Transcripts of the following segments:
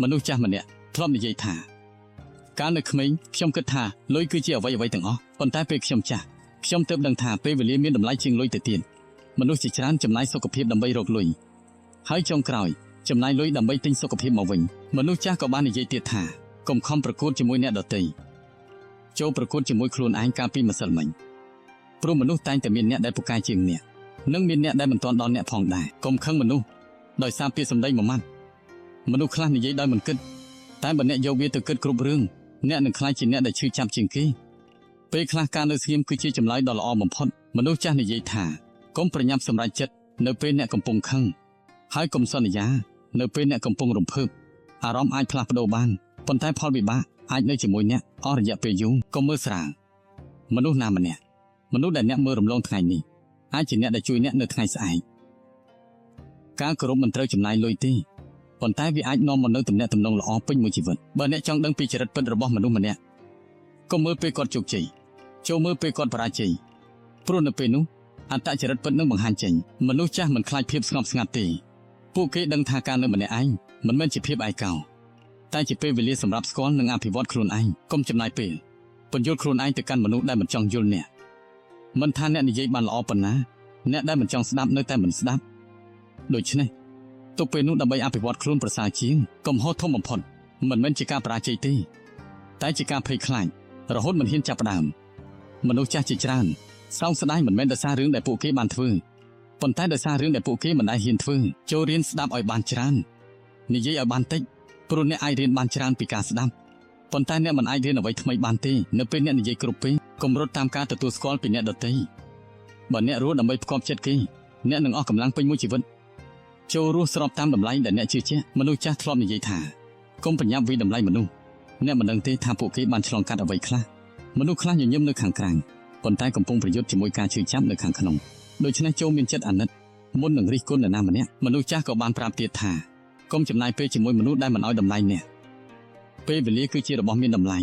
មនុស្សចាស់ម្នាក់ធ្លាប់និយាយថាកាលនៅក្មេងខ្ញុំគិតថាលុយគឺជាអ្វីអ្វីទាំងអស់ប៉ុន្តែពេលខ្ញុំចាស់ខ្ញុំទើបដឹងថាពេលវេលាមានតម្លៃជាងលុយទៅទៀតមនុស្សជាច្រើនចំណាយសុខភាពដើម្បីរកលុយហើយចុងក្រោយចំណាយលុយដើម្បីទិញសុខភាពមកវិញមនុស្សចាស់ក៏បាននិយាយទៀតថាកុំខំប្រកួតជាមួយអ្នកដទៃចូលប្រកួតជាមួយខ្លួនឯងកាលពីម្សិលមិញព្រោះមនុស្សតែងតែមានអ្នកដែលពូកែជាងអ្នកនិងមានអ្នកដែលមិនទាន់ដល់អ្នកផងដែរកុំខឹងមនុស្សដោយសារពាក្យសម្ដីមួយម៉ាត់មនុស្សខ្លះនិយាយដោយមិនគិតតែបើអ្នកយកវាទៅគិតគ្រប់រឿងអ្នកនឹងក្លាយជាអ្នកដែលឈឺចាប់ជាងគេពេលខ្លះការនៅស្ងៀមគឺជាចម្លើយដ៏ល្អបំផុតមនុស្សចាស់និយាយថាកុំប្រញាប់សម្រេចចិត្តនៅពេលអ្នកកំពុងខឹងហើយកុំសន្យានៅពេលអ្នកកំពុងរំភើបអារម្មណ៍អាចផ្លាស់ប្ដូរបានប៉ុន្តែផលវិបាកអាចនៅជាមួយអ្នកអស់រយៈពេលយូរកុំមើលស្រាលមនុស្សណាម្នាក់មនុស្សដែលអ្នកមើលរំលងថ្ងៃនេះអាចជាអ្នកដែលជួយអ្នកនៅថ្ងៃស្អែកការគោរពមិនត្រូវចំណាយលុយទេប៉ុន្តែវាអាចនាំមកនូវទំនាក់ទំនងល្អពេញមួយជីវិតបើអ្នកចង់ដឹងពីចរិតពិតរបស់មនុស្សម្នាក់កុំមើលពេលគាត់ជោគជ័យចូលមើលពេលគាត់បរាជ័យព្រោះនៅពេលនោះអត្តចរិតពិតនឹងបង្ហាញចេញមនុស្សចាស់មិនខ្លាចភាពស្ងប់ស្ងាត់ទេពួកគេដឹងថាការនៅម្នាក់ឯងមិនមែនជាភាពឯកោតែជាពេលវេលាសម្រាប់ស្គាល់និងអភិវឌ្ឍខ្លួនឯងកុំចំណាយពេលពន្យល់ខ្លួនឯងទៅកាន់មនុស្សដែលមិនចង់យល់អ្នកមិនថាអ្នកនិយាយបានល្អប៉ុណ្ណាអ្នកដែលមិនចង់ស្ដាប់នៅតែមិនស្ដាប់ដូច្នេះទុកពេលនោះដើម្បីអភិវឌ្ឍខ្លួនប្រសើរជាងកំហុសធំបំផុតមិនមែនជាការបរាជ័យទេតែជាការភ័យខ្លាចរហូតមិនហ៊ានចាប់ផ្ដើមមនុស្សចាស់ជាច្រើនសោកស្ដាយមិនមែនដោយសាររឿងដែលពួកគេបានធ្វើប៉ុន្តែដោយសាររឿងដែលពួកគេមិនដែលហ៊ានធ្វើចូលរៀនស្ដាប់ឲ្យបានច្រើននិយាយឲ្យបានតិចព្រោះអ្នកអាចរៀនបានច្រើនពីការស្ដាប់ប៉ុន្តែអ្នកមិនអាចរៀនអ្វីថ្មីបានទេនៅពេលអ្នកនិយាយគ្រប់ពេលកុំរត់តាមការទទួលស្គាល់ពីអ្នកដទៃបើអ្នករស់ដើម្បីផ្គាប់ចិត្តគេអ្នកនឹងអស់កម្លាំងពេញមួយជីវិតចូលរស់ស្របតាមតម្លៃដែលអ្នកជឿជាក់មនុស្សចាស់ធ្លាប់និយាយថាកុំប្រញាប់វាយតម្លៃមនុស្សអ្នកមិនដឹងទេថាពួកគេបានឆ្លងកាត់អ្វីខ្លះមនុស្សខ្លះញញឹមនៅខាងក្រៅប៉ុន្តែកំពុងប្រយុទ្ធជាមួយការឈឺចាប់នៅខាងក្នុងដូច្នេះចូលមានចិត្តអាណិតមុននឹងរិះគន់នរណាម្នាក់មនុស្សចាស់ក៏បានប្រាប់ទៀតថាកុំចំណាយពេលជាមួយមនុស្សដែលមិនឲ្យតម្លៃអ្នកពេលវេលាគឺជារបស់មានតម្លៃ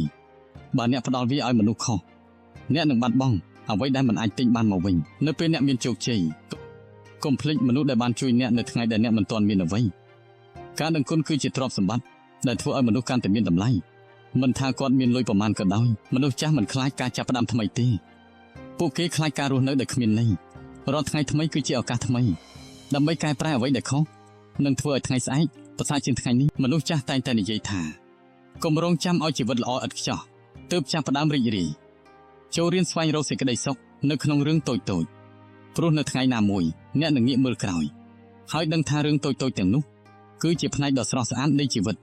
បើអ្នកផ្ដល់វាឲ្យមនុស្សខុសអ្នកនឹងបាត់បង់អ្វីដែលមិនអាចទិញបានមកវិញនៅពេលអ្នកមានជោគជ័យកុំភ្លេចមនុស្សដែលបានជួយអ្នកនៅថ្ងៃដែលអ្នកមិនទាន់មានអ្វីការដឹងគុណគឺជាទ្រព្យសម្បត្តិដែលធ្វើឲ្យមនុស្សកាន់តែមានតម្លៃមិនថាគាត់មានលុយប្រមាណក៏ដោយមនុស្សចាស់មិនខ្លាចការចាប់ផ្ដើមថ្មីទេពួកគេខ្លាចការរស់នៅដែលគ្មានន័យរាល់ថ្ងៃថ្មីគឺជាឱកាសថ្មីដើម្បីកែប្រែអ្វីដែលខុសនិងធ្វើឲ្យថ្ងៃស្អែកប្រសើរជាងថ្ងៃនេះមនុស្សចាស់តែងតែនិយាយថាកុំរងចាំឲ្យជីវិតល្អឥតខ្ចោះទើបចាប់ផ្ដើមរីករាយចូលរៀនស្វែងរកសេចក្តីសុខនៅក្នុងរឿងតូចៗព្រោះនៅថ្ងៃណាមួយអ្នកនឹងងាកមើលក្រោយហើយដឹងថារឿងតូចៗទាំងនោះគឺជាផ្នែកដ៏ស្រស់ស្អាតនៃជីវិត។